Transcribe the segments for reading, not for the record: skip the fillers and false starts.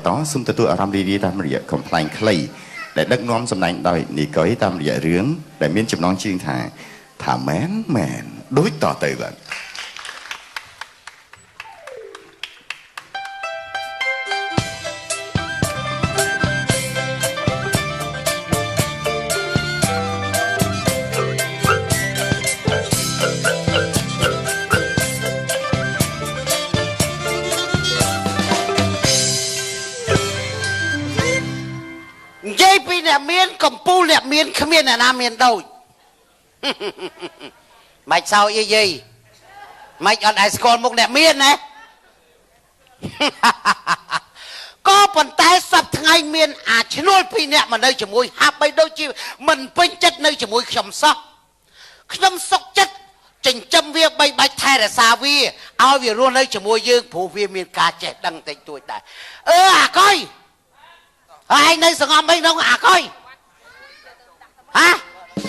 បន្តសូមទទួលអារម្មណ៍រីករាយតាមរយៈកំប្លែងខ្លីដែលដឹកនាំសម្ដែងដោយនីកុយតាមរយៈរឿងដែលមានចំណងជើងថាថាមែនមែនដូចតទៅបាទ មានកំពូលអ្នកមានគ្មានអ្នកណាមានដូចមិនសោយយាយមិនអត់ឯស្គាល់មុខអ្នកមានណាក៏ប៉ុន្តែសប្តាហ៍ថ្ងៃមានអាឈ្នួលពីរអ្នកមកនៅជាមួយហាក់បីដូចជាមិនពេញចិត្តនៅជាមួយខ្ញុំសោះខ្ញុំសុខចិត្តចិញ្ចឹមវាបីបាច់ថែរក្សាវាឲ្យវារស់នៅជាមួយយើងព្រោះវាមានការចេះដឹងតិចតួចដែរអឺអាកុយហើយនៅសងំអីនោះអាកុយហ៎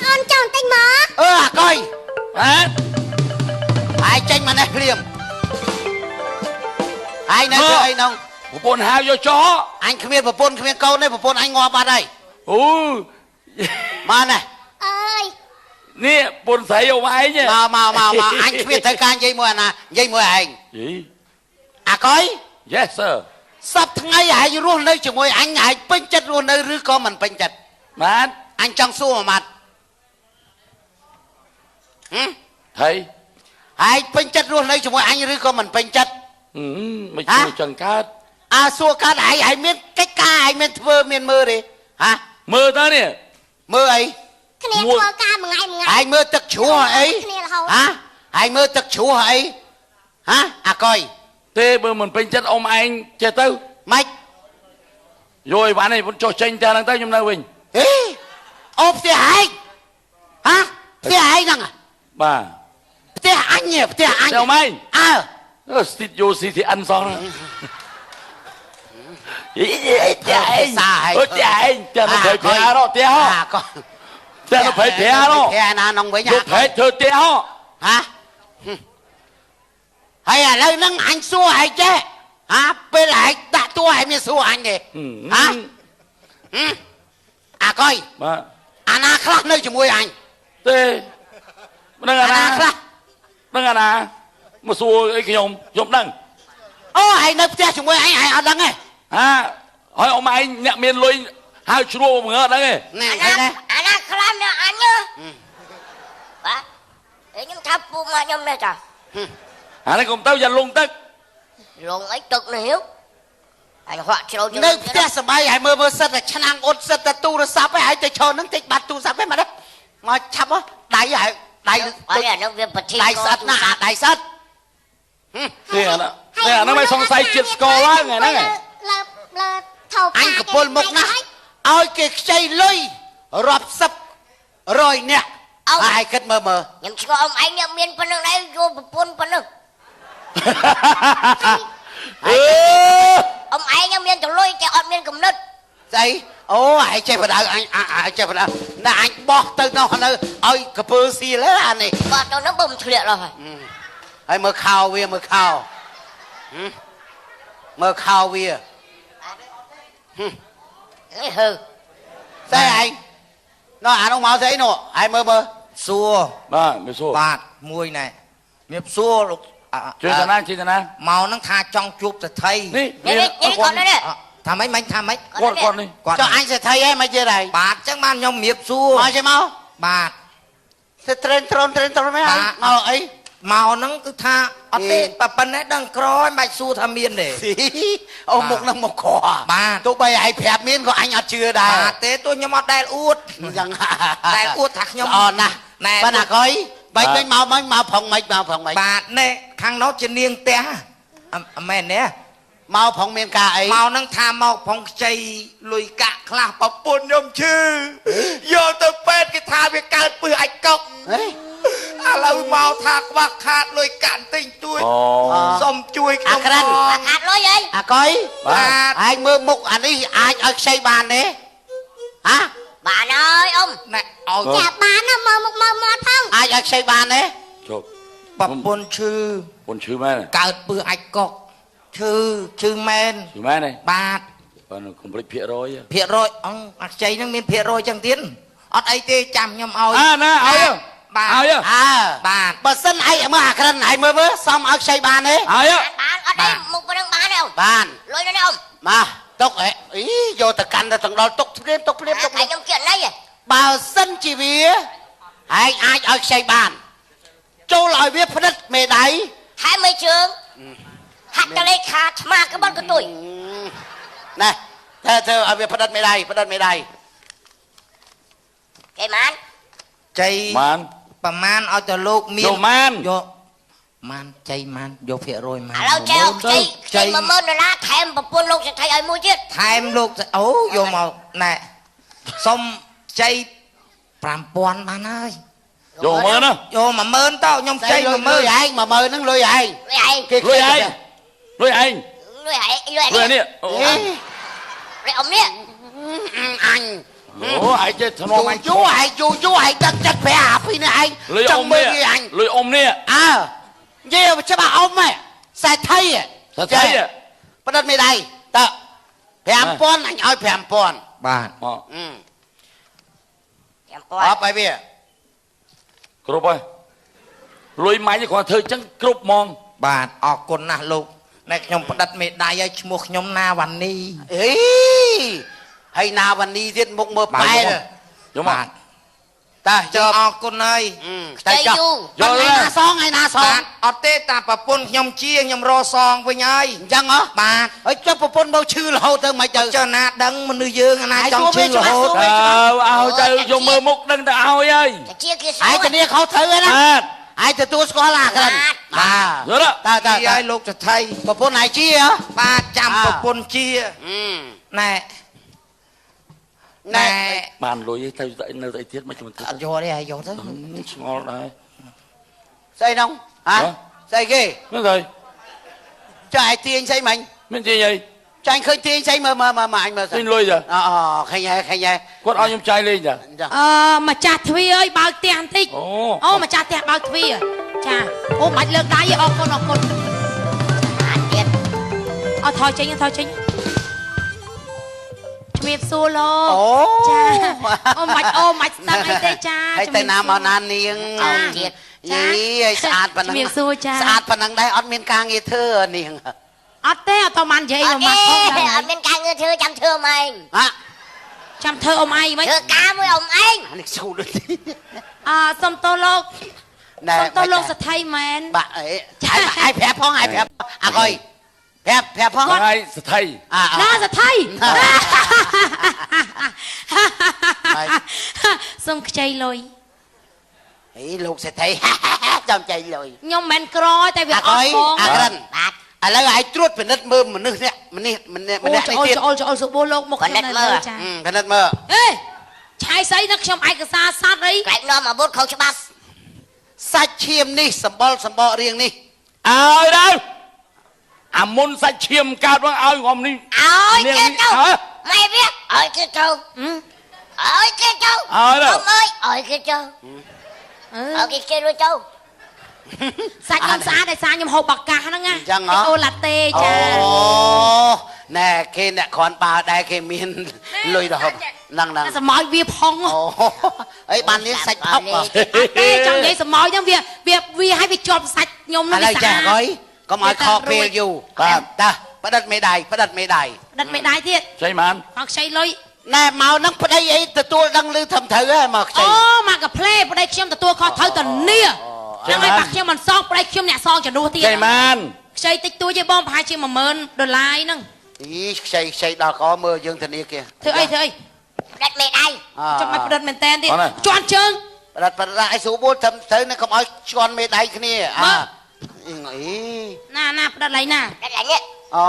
អូនចង់តិចមកអឺអាកុយហ៎ហើយចេញមកនេះភ្លាមហើយនៅធ្វើអីនោះប្រពន្ធហៅយកចោអញគ្មានប្រពន្ធគ្មានកូនទេប្រពន្ធអញងាប់បាត់ហើយអូមកនេះអើយនេះប្រពន្ធស្រីអូឯងមកមកមកមកអញគ្មានត្រូវការនិយាយមួយអាណានិយាយមួយឯងអាកុយ Yes sir សប្តាហ៍ថ្ងៃឯងរស់នៅជាមួយអញឯងពេញចិត្តរស់នៅឬក៏មិនពេញចិត្តបាទអញចង់សួរមួយម៉ាត់ហឹមថៃឯងពេញចិត្តរស់នៅជាមួយអញឬក៏មិនពេញចិត្តមិនសួរចឹងកើតអាសួរកើតឯងឯងមានកិច្ចការឯងមានធ្វើមានមើលទេហ៎មើលតើនេះមើលអីគ្នាធ្វើការមួយថ្ងៃមួយថ្ងៃឯងមើលទឹកជ្រោះអីហ៎ឯងមើលទឹកជ្រោះអីហ៎អាកុយទេបើមិនពេញចិត្តអ៊ំឯងចេះទៅម៉េចយកអីវ៉ាន់នេះចុះចេញតែហ្នឹងទៅខ្ញុំនៅវិញហេអូផ្ទះឯងហ៎ផ្ទះឯងហ្នឹងបាទផ្ទះអញផ្ទះអញអ៊ំឯងអើស្ទីឌីយ៉ូ CTN សោះហ្នឹងផ្ទះឯងផ្ទះឯងផ្ទះនៅព្រៃប្រារផ្ទះផ្ទះនៅព្រៃប្រារផ្ទះណានងវិញយកព្រៃធ្វើផ្ទះហ៎ហើយឥឡូវហ្នឹងអញសួរឯងចេះហាពេលឯងដាក់តួឯងមានសួរអញទេហ៎អាកុយបាទអាណាខ្លះនៅជាមួយអញទេនឹងអាណាខ្លះនឹងអាណាមកសួរអីខ្ញុំខ្ញុំដឹងអូឯងនៅផ្ទះជាមួយអញឯងអត់ដឹងទេហាហើយអ៊ំឯងអ្នកមានលុយហៅជ្រួមកងើដឹងទេណែអីណែអាណាខ្លះនៅអញបាទខ្ញុំថាពូមកខ្ញុំនេះចាអានេះកុំទៅយ៉ាលងទឹកលងអីទឹកនេះអញហក់ជ្រោនៅផ្ទះសបាយឲ្យមើលមើលសិតតែឆ្នាំងអ៊ុតសិតតែទូរស័ព្ទឲ្យទៅឈរនឹងតិចបាត់ទូរស័ព្ទឯងមកមកឆាប់ដៃឲ្យដៃអីអានោះវាប្រធីដៃស្អិតណាស់អាដៃស្អិតនេះអានេះអានោះមិនសង្ស័យជាតិស្ករឡើងហ្នឹងលើលើថោអញកពុលមុខណាស់ឲ្យគេខ្ចីលុយរាប់សិបរយនាក់ហើយគិតមើលមើលខ្ញុំឆ្ងល់អ៊ំឯងអ្នកមានប៉ុណ្្នឹងដែរយកប្រពន្ធប៉ុណ្្នឹងអឺអ៊ំឯងមានតលុយតែអត់មានកំណត់ស្អីអូឯងចេះបដៅអញឯងចេះបដៅណាអញបោះទៅនោះនៅឲ្យកពើស៊ីលើអានេះបោះទៅនោះបើមិនធ្លាក់ដល់ហើយហើយមើលខោវាមើលខោមើលខោវាអីហឺស្អីឯងនោះអានោះមកស្អីនោះឯងមើលមើលសួរបាទមើលសួរបាទមួយណែមានសួរលោកជួយតាណាជួយតាណាមកហ្នឹងថាចង់ជួបសេដ្ឋីនេះនេះគាត់នេះថាម៉េចមិញថាម៉េចគាត់គាត់នេះគាត់ចុះអញសេដ្ឋីហ៎មិនទៀតហើយបាទអញ្ចឹងបានខ្ញុំរៀបសួរមកចេះមកបាទទៅត្រេនត្រនត្រេនត្រនមែនមកអីមកហ្នឹងគឺថាអត់ទេប៉ុណ្ណេះដឹងក្រហើយមិនបាច់សួរថាមានទេអូមុខហ្នឹងមុខក្របាទទោះបីឯងប្រាប់មានក៏អញអត់ជឿដែរបាទទេទោះខ្ញុំអត់ដែលអួតអញ្ចឹងដែលអួតថាខ្ញុំអត់ណាស់បាទអាកុយបាច់មកមកមកផងមិនមកផងមិនបាទនេះខាងនោះជានាងផ្ទះអមែនទេមកផងមានការអីមកនឹងថាមកផងខ្ចីលុយកាក់ខ្លះប្រពន្ធខ្ញុំឈឺយកទៅពេទ្យគេថាវាកើតពឹសអាចកុកឥឡូវមកថាខ្វះខាតលុយកាក់បន្តិចតួចសុំជួយខ្ញុំផងខាតលុយអីអាកុយបាទឯងមើលមុខអានេះអាចឲ្យខ្ចីបានទេហ៎បានហើយអ៊ំណែឲ្យចាបានណាមើលមុខមើលមាត់ផងអាចឲ្យខ្ចីបានទេជប់ប្រពន្ធឈឺប្រពន្ធឈឺមែនកើតពឹសអាចកុកឈឺឈឺមែនឈឺមែនទេបាទ បាទកុំភ្លេចភាគរយ ភាគរយអង្គអាខ្ចីហ្នឹងមានភាគរយចឹងទៀតអត់អីទេចាំខ្ញុំឲ្យ អាណាឲ្យ បាទ ឲ្យ អើ បាទ បើសិនឯងមើលអាក្រិនឯងមើលមើលសំឲ្យខ្ចីបានទេ ឲ្យ បានអត់អីមុខប៉ុណ្ណឹងបានទេអូន បាន លុយនេះអូន មកទុកអីយកទៅកាន់ទៅទាំងដល់ទុកភ្លាមទុកភ្លាមទុក ឯងខ្ញុំជឿណៃ បើសិនជាវាឯងអាចឲ្យខ្ចីបានចូលឲ្យវាផ្និតមេដៃ ថែមមួយជើងហាត់តលេខាឆ្មាក្បត់កតុយ ណែធ្វើឲ្យវាផ្និតមេដៃផ្និតមេដៃ គេបាន ចៃ បាន ប្រមាណឲ្យទៅលោកមាន យកបាន យកបានចៃបានយកភាគរយបាន ឥឡូវចែកខ្ចីខ្ចី10000ដុល្លារថែមប្រពន្ធលោកសេដ្ឋីឲ្យមួយទៀត ថែមលោកអូយកមកណែសុំចៃ5000បានហើយ យក10000ណា យក10000តខ្ញុំចៃ10000 លុយឯង10000ហ្នឹងលុយឯង លុយឯង គេ លុយឯងលុយឯង លុយឯងលុយ លុយនេះ លុយអ៊ំនេះ អញ អូឯងចេះធ្នមអញ យូរឯងយូរយូរឯងទឹកចិត្តប្រាអាពីនេះឯង ចង់មើល គេអញ លុយអ៊ំនេះ អើនិយាយច្បាស់អ៊ំហ៎សេដ្ឋី សេដ្ឋី ផ្ដិតមេដៃតើ5000អញឲ្យ5000 បាទ មក 5000 អបឲ្យវា គ្រប់ហើយលុយម៉ាញ់គ្រាន់ធ្វើចឹងគ្រប់ហ្មង បាទអរគុណណាស់លោកណែខ្ញុំផ្ដិតមេដៃឲ្យឈ្មោះខ្ញុំណាវ៉ានី អីហើយណាវ៉ានីទៀតមុខមើលប៉ែល យកមក តា យកអរគុណហើយ តែចុះយកណាសងឯណាសង អត់ទេតាប្រពន្ធខ្ញុំជាខ្ញុំរសងវិញហើយ អញ្ចឹងហ៎ បាទ ហើយចុះប្រពន្ធមកឈឺរហូតទៅមិនទៅ ចុះណាដឹងមនុស្សយើងណាចង់ឈឺរហូត អើឲ្យទៅយកមើលមុខដឹងទៅឲ្យហើយ ជាគេស ឯងធានាខុសត្រូវហើយណា បាទ ឯងទទួលស្គាល់អាក្រិនបាទ យល់ តើតើ ឲ្យលោកសេដ្ឋី ប្រពន្ធឯងជាហ៎ បាទចាំប្រពន្ធជាណែណែ បានលុយទៅនៅស្អីទៀតមិន អត់យកទេឲ្យយកទៅ ឆ្ងល់ដែរ ស្អីនោះហ៎ស្អីគេ មិនស្អី ចាឯងទាញស្អីមិញ មិនទាញអី ចាញ់ឃើញទាញស្អីមើលមើលមើលអញមើល ទាញលុយចា អូឃើញហើយឃើញហើយ គាត់ឲ្យខ្ញុំចាយលេងចា អឺម្ចាស់ទ្វារអើយបើកផ្ទះបន្តិចអូម្ចាស់ផ្ទះបើកទ្វារចាអូមិនបាច់លើកដៃអរគុណអរគុណ ទៀត អត់ថយចេញថយចេញជំរាបសួរលោកចាអូមិនបាច់អូមិនបាច់ស្ទឹងអីទេចា ហើយទៅណាមកណានាង អូទៀត យីឲ្យស្អាតប៉ុណ្ណឹង ជំរាបសួរចា ស្អាតប៉ុណ្ណឹងដែរអត់មានការងារធ្វើនាង អត់ទេអត់តបាននិយាយមកផង អត់មានការងារធ្វើចាំធ្វើអ៊ំឯង ហ៎ ចាំធ្វើអ៊ំឯងមិន ធ្វើការមួយអ៊ំឯង នេះស្គូដូច អឺសុំទោសលោកសុំទោសលោកសថៃមែន បាទអីឯងប្រាប់ផងឯងប្រាប់អាកុយប្រាប់ប្រាប់ផង ហើយសថៃ ណាសថៃសុំខ្ចីលុយ អីលោកសេដ្ឋីចាំចៃលុយ ខ្ញុំមិនក្រតែវាអត់ផង អាក្រិនបាទឥឡូវឯងត្រួតពិនិត្យមើលមនុស្សនេះម្នាក់ម្នាក់ម្នាក់នេះទៀត ច្អល់ច្អល់សុបលោកមក ពិនិត្យមើល ចា ពិនិត្យមើល អេឆាយស្អីណាខ្ញុំឯកសារសត្វអី ក្លែកនាំអាវុធខុសច្បាប់ សាច់ឈាមនេះសម្បុរសម្បករៀងនេះ ឲ្យទៅអាមុនសាច់ឈាមកើតមកឲ្យងំនេះ ឲ្យគេទៅម៉ែវាឲ្យគេទៅឲ្យគេទៅ ឲ្យទៅ អើយឲ្យគេទៅឲ្យគេគេរួចទៅ សាច់ខ្ញុំស្អាតដោយសារខ្ញុំហូបបាកាសហ្នឹងណាអូឡាតេចា អូណែគេអ្នកគ្រាន់បើដែរគេមានលុយទៅហូបហ្នឹងហ្នឹង សមោចវាផុង អូអីបាននេះសាច់ផុក អត់ទេចង់និយាយសមោចហ្នឹងវាវាវាឲ្យវាជាប់សាច់ខ្ញុំហ្នឹង ឥឡូវចាស់អើយកុំឲ្យខកពេលយូរបាទតាផ្ដិតមេដៃផ្ដិតមេដៃ ផ្ដិតមេដៃទៀត ខ្ចីបាន មកខ្ចីលុយ ណែមកហ្នឹងប្តីអីទទួលដឹងឮត្រឹមត្រូវហ៎មកខ្ចី អូមកកាផ្លេប្តីខ្ញុំទទួលខុសត្រូវតានីហ្នឹងហើយបាក់ខ្ញុំមិនសងប្តីខ្ញុំអ្នកសងជំនួសទៀត ខ្ចីបាន ខ្ចីតិចតួចទេបងប្រហែលជា10000ដុល្លារហ្នឹង អីខ្ចីខ្ចីដល់កមើលយើងធនាគារ ធ្វើអីធ្វើអី ផ្ដិតមេដៃ ចាំឲ្យផ្ដិតមែនតែនទៀតជន់ជើង ផ្ដិតផ្ដិតឲ្យស្រួលបួលត្រឹមត្រូវណាកុំឲ្យជន់មេដៃគ្នាអើអី ណាណាផ្ដិតឡៃណា ផ្ដិតឡៃនេះ អូ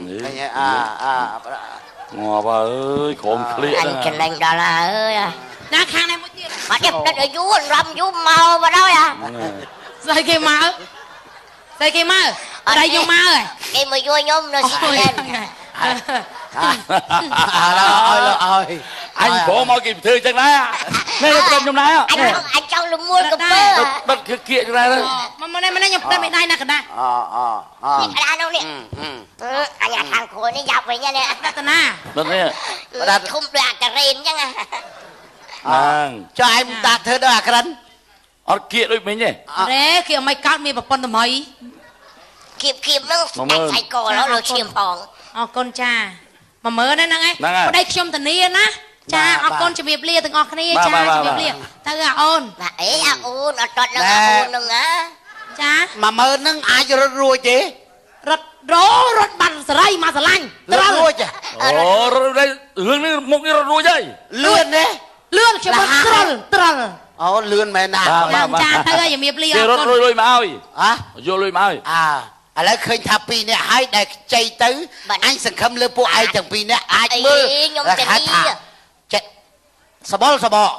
នេះ អាអា ងាប់អើយក្រុមក្លៀក អញចំណេញដល់ហើយ ណាខាងនេះមួយទៀត អត់ទេផ្ដិតឲ្យយូររំយូរមកបណ្ដោយអា ស្អីគេមកស្អីគេមកប្តីខ្ញុំមក គេមកជួយខ្ញុំនៅស្រី អើឲ្យឲ្យ អញព្រមឲ្យគេធ្វើចឹងដែរនេះផ្ដិតខ្ញុំដែរ អញអញចង់លមួលកាពើ ផ្ដិតគឺគៀកចឹងដែរ មកមកនេះខ្ញុំផ្ដិតមេដៃណាកណ្ដា អអអ នេះកណ្ដានោះនេះ អូនេះយ៉ាប់វិញណា រតនា ដល់នេះ បាទធំដូចអាការ៉េនអញ្ចឹង ហ្នឹង ចុះឯងដាក់ធ្វើដល់អាក្រិន អត់គៀកដូចមិញទេ រេគេមិនកើតមានប្រពន្ធថ្មី គៀបគៀបហ្នឹងដាច់សៃកលោឈាមផង អរគុណចា 10000 ហ្នឹងឯងប្តីខ្ញុំធានាណាចា អរគុណជំរាបលាទាំងអស់គ្នាចា ជំរាបលាទៅអាអូន បាទអេអាអូនអត់តត់នឹងអាអូនហ្នឹងណា ចា 10000 ហ្នឹងអាចរត់រួចទេ រត់ររត់បាត់សេរីមកស្រឡាញ់ ត្រូវរួច អូរត់រឿងនេះមុខនេះរត់រួចហើយ លឿនទេ លឿនខ្ញុំត្រលត្រល អូលឿនមែនណា ចាទៅហើយជំរាបលា អរគុណរត់លុយមកឲ្យ ហ៎ យកលុយមកឲ្យ អាឥឡូវឃើញថាពីរនាក់ហើយដែលខ្ចីទៅអញសង្ឃឹមលើពួកឯងទាំងពីរនាក់អាចមើល ខ្ញុំធានា ចិត្តសបល់សបក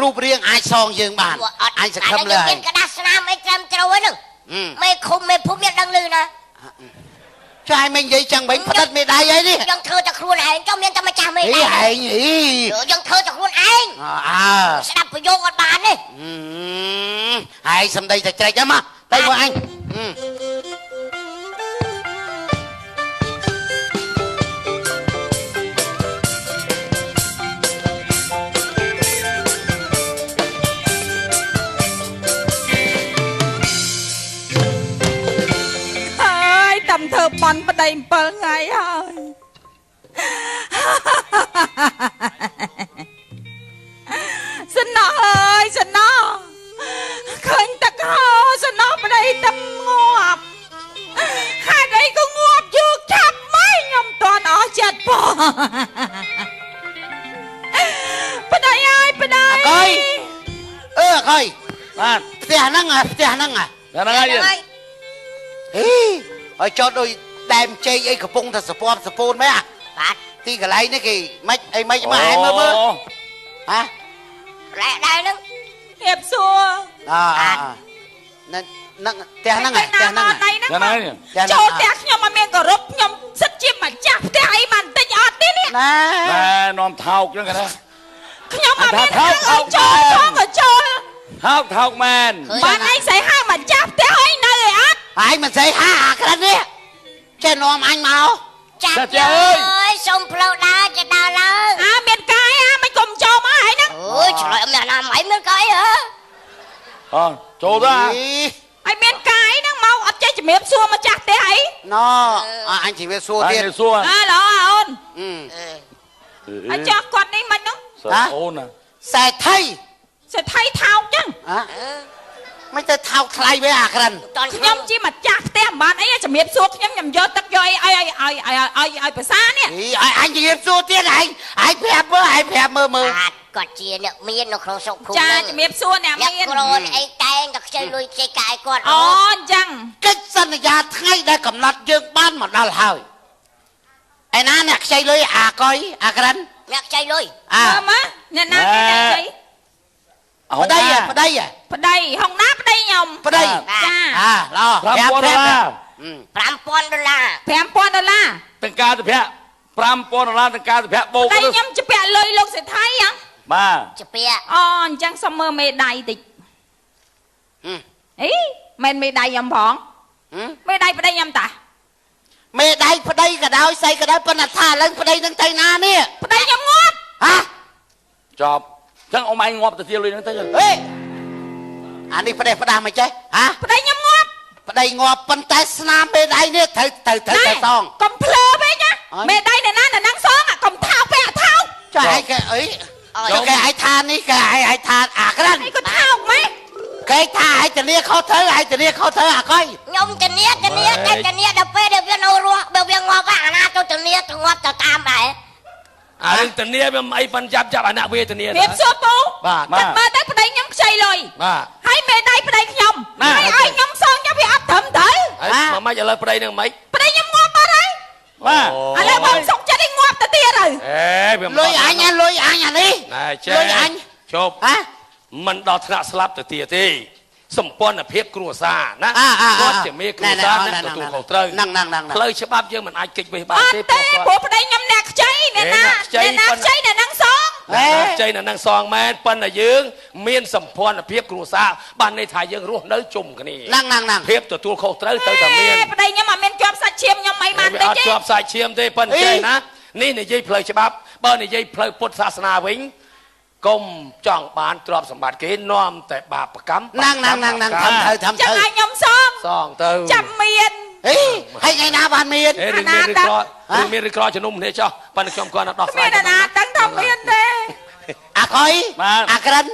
រូបរាងអាចសងយើងបានអញសង្ឃឹមលើ មានក្តារស្នាមអីត្រឹមត្រូវហ្នឹងមេឃុំមេភូមិមានដឹងលឺណា ចាយមិននិយាយចឹងវិញផ្ដិតមេដៃអីនេះ យើងធ្វើតែខ្លួនឯងចុះមានតែម្ចាស់មេដៃ ឯងអី យើងធ្វើតែខ្លួនឯង អើ ស្ដាប់ប្រយោគអត់បានទេ ហើយសំដីតែច្រែកហ្នឹងមកទៅមកអញ ធ្វើបន់ប្តី7ថ្ងៃហើយ សំណោះអើយសំណោះឃើញទឹកហោសំណោះប្តីទឹកងាប់ហេតុអីក៏ងាប់យូរឆាប់ម៉េចខ្ញុំតន់អស់ចិត្តផងប្តីអើយប្តី អកុយអឺអកុយ បាទ ផ្ទះហ្នឹងផ្ទះហ្នឹង ហ្នឹងហើយ ហីហើយចោតដូចដែមជ័យអីកំពុងតែសពប់សពូនមែន បាទ ទីកន្លែងនេះគេមិនអីមិនមកឯងមើលមើលហ៎ រ៉ែដែរហ្នឹង រៀបសួរ អហ្នឹងផ្ទះហ្នឹងផ្ទះហ្នឹង ហ្នឹង ចូលផ្ទះខ្ញុំអត់មានគោរពខ្ញុំសិតជាម្ចាស់ផ្ទះអីបានតិចអត់ទេនេះ ណា ណែនាំថោកចឹងគេថា ខ្ញុំអត់មានថោកឲ្យចូលផងក៏ចូល ថោកថោកមែន បានឯងស្អីហៅម្ចាស់ផ្ទះអីនៅឯអត់ ឯងមិនស្អីហាអាក្រិននេះចេះនាំអញមក ចាអើយសុំផ្លូវដើរจะដើរឡើង អើមានកាយអាមិនកុំចូលមកហើយហ្នឹង អូយឆ្លើយអត់មានណាមិនមានកាយហ៎ អចូលទៅ ហើយមានកាយហ្នឹងមកអត់ចេះជំរាបសួរម្ចាស់ផ្ទះអី ណអញជំរាបសួរទៀត សួរ អើល្អអូនហើយចាស់គាត់នេះមិនហ្នឹង អូន សេដ្ឋី សេដ្ឋីថោកចឹង មិនទៅថោកថ្លៃវិញអាក្រិន ខ្ញុំជាម្ចាស់ផ្ទះមិនបានអីជំរាបសួរខ្ញុំខ្ញុំយកទឹកយកអីឲ្យឲ្យឲ្យឲ្យភាសានេះ ឲ្យអញជំរាបសួរទៀតឯងឯងប្រាប់មើលឯងប្រាប់មើលមើល បាទគាត់ជាអ្នកមាននៅក្នុងស្រុកភូមិ ចាជំរាបសួរអ្នកមាន អ្នកក្រអីតែងតែខ្ចីលុយខ្ចីកាយគាត់ អូអញ្ចឹង កិច្ចសន្យាថ្ងៃដែលកំណត់យើងបានមកដល់ហើយឯណាអ្នកខ្ចីលុយអាកុយអាក្រិន អ្នកខ្ចីលុយ អើ មើលអ្នកណាគេអ្នកខ្ចី ប្តីប្តី ប្តីហងណាប្តីខ្ញុំ ប្តី ចា អាល្អ 5000 ដុល្លារ 5000 ដុល្លារ 5000 ដុល្លារ ទាំងការទៅប្រាក់ 5000 ដុល្លារទាំងការទៅប្រាក់បូក ប្តីខ្ញុំជពាក់លុយលោកសេដ្ឋីហ៎ បាទ ជពាក់ អូអញ្ចឹងសុំមើលមេដៃតិចអីមិនមេដៃខ្ញុំផងមេដៃប្តីខ្ញុំតា មេដៃប្តីក៏ដោយស្អីក៏ដោយប៉ុន្តែថាឡើងប្តីនឹងទៅណានេះ ប្តីខ្ញុំងាប់ ហ៎ ចប់ចឹងអ៊ំឯងងាប់ទៅទៀតលុយហ្នឹងទៅ ហេអានេះប្តីផ្ដាស់មិនចេះហ៎ ប្តីខ្ញុំងាប់ ប្តីងាប់ប៉ុន្តែស្នាមមេដៃនេះត្រូវត្រូវត្រូវទៅសង កុំភ្លើពេកណាមេដៃនៅណានៅនឹងសងកុំថោកពេកថោក ចាឯងគេអីគេឯងថានេះគេឯងឯងថាអាក្រិន ឯងក៏ថោកម៉េច គេថាឯងធានាខុសត្រូវឯងធានាខុសត្រូវអាកុយ ខ្ញុំធានាធានាតែធានាដល់ពេលដែលវានៅរស់បើវាងាប់អាណាទៅធានាទៅងាប់ទៅតាមដែរ អារឿងធានាវាមិនអីប៉ុនចាប់ចាប់អាអ្នកវេធានា រៀបសួរពូ បាទ បាទមើលទៅប្តីខ្ញុំខ្ចីលុយ បាទ ហើយមេដៃប្តីខ្ញុំហើយឲ្យខ្ញុំសងខ្ញុំវាអត់ត្រឹមត្រូវ ហើយមកមិនឥឡូវប្តីនឹងមិន ប្តីខ្ញុំងាប់បាត់ហើយ បាទ ឥឡូវបងសុកចិត្តឲ្យងាប់ទៅទៀតហើយ អេវា លុយអញលុយអញអានេះ លុយអញជប់ ហ៎ មិនដល់ថ្នាក់ស្លាប់ទៅទៀតទេសម្ព័ន្ធភាពគ្រួសារណាគាត់ជាមេគ្រួសារអ្នកទទួលខុសត្រូវ ហ្នឹងហ្នឹងហ្នឹង ផ្លូវច្បាប់យើងមិនអាចគេចវេះបានទេ ព្រោះប្តីខ្ញុំអ្នកខ្ចីអ្នកណាអ្នកណាខ្ចីអ្នកហ្នឹងសង ខ្ចីនៅនឹងសងមែនប៉ុន្តែយើងមានសម្ព័ន្ធភាពគ្រួសារបានន័យថាយើងរស់នៅជុំគ្នាហ្នឹងភាពទទួលខុសត្រូវទៅតែមានប្តីខ្ញុំអត់មានជាប់សាច់ឈាមខ្ញុំអីបានទេអត់ជាប់សាច់ឈាមទេប៉ុន្តែចេះណានេះនិយាយផ្លូវច្បាប់បើនិយាយផ្លូវពុទ្ធសាសនាវិញកុំចង់បានទ្រព្យសម្បត្តិគេនាំតែបាបកម្មហ្នឹងធ្វើចាំឲ្យខ្ញុំសងទៅចាំមានអីហើយថ្ងៃណាបានមានឬមានឬក្រឬមានឬក្រជំនុំគ្នាចោះប៉ុន្តែខ្ញុំគាត់ដោះស្រាយមានណាដឹងថាមានទេអាកុយអាក្រិន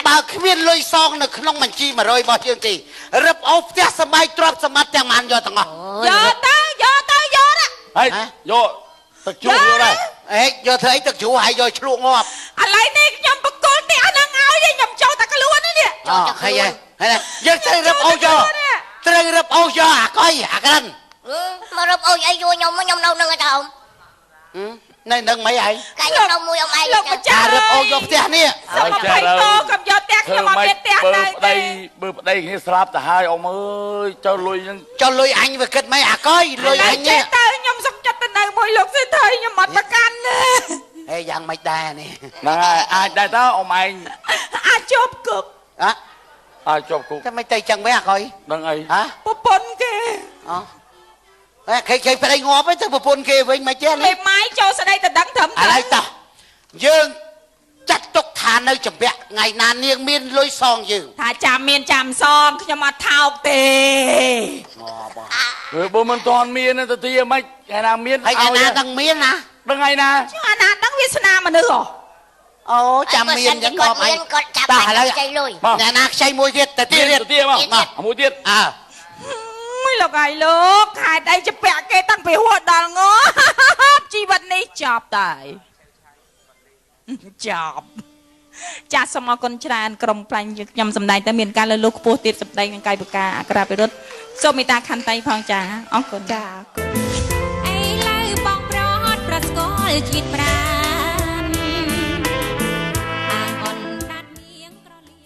បើគ្មានលុយសងនៅក្នុងបញ្ជី100របស់យើងទេរឹបអូសផ្ទះសម្បែងទ្រព្យសម្បត្តិទាំងបានយកទាំងអស់យកទៅយកទៅយកណាហើយយកទឹកជ្រោះយកដែរអេយកធ្វើអីទឹកជ្រោះហើយយកឆ្លក់ងាប់ឥឡូវនេះខ្ញុំបកគលផ្ទះហ្នឹងឲ្យខ្ញុំចូលតែខ្លួននេះចូលតែខ្លួនហើយយើងត្រូវរឹបអូសយកត្រូវរឹបអូសយកអាកុយអាក្រិនមករឹបអូសអីយួរខ្ញុំខ្ញុំនៅនឹងឯង នៅនឹងមិនអីកាខ្ញុំនៅមួយអ៊ំឯងលោកម្ចាស់រឹបអូសយកផ្ទះនេះសូមអភ័យទោសកុំយកផ្ទះខ្ញុំអត់មានផ្ទះនៅទេបើប្តីគ្នាស្លាប់ទៅហើយអ៊ំអើយចុះលុយហ្នឹងចុះលុយអញវាគិតមិនអាកុយលុយអញនេះទៅខ្ញុំសុខចិត្តទៅនៅមួយលោកសេដ្ឋីខ្ញុំអត់ប្រកាន់ទេហេយ៉ាងមិនដែរនេះហ្នឹងហើយអាចដែរតើអ៊ំឯងអាចជាប់គុកហ៎អាចជាប់គុកតែមិនទៅចឹងវិញអាកុយដឹងអីហ៎ប្រពន្ធគេអូគេគេប្តីងាប់ទៅប្រពន្ធគេវិញមិនចេះនេះ ម៉ែចូលស្ដីទៅដឹងត្រឹមឥឡូវតោះយើងចាត់ទុកថានៅចម្ពាក់ថ្ងៃណានាងមានលុយសងយើងថាចាំមានចាំសងខ្ញុំអត់ថោកទេងាប់បើបើមិនទាន់មានទៅទីមិនថ្ងៃណាមានហើយថ្ងៃណាដឹងមានណាដឹងថ្ងៃណាអាណាដឹងវាសនាមនុស្សហ៎អូចាំមានចឹងងាប់អីគាត់ចាប់ឥឡូវខ្ចីលុយអ្នកណាខ្ចីមួយទៀតទៅទៀតទៅទៀតមកមួយទៀតអើមួយលោកអើយលោកខេតអីជពាក់គេតាំងពីហួរដល់ងប់ជីវិតនេះចប់តែចប់ចាសសូមអរគុណច្រើនក្រុមផ្លាញ់ខ្ញុំសម្ដែងទៅមានការលើលុះខ្ពស់ទៀតសម្ដែងនឹងកាយវិការអក្រាពិរុទ្ធសូមមេត្តាខន្តីផងចាអរគុណចាអរគុណឥឡូវបងប្រត់ប្រស្គាល់ជាតិប្រា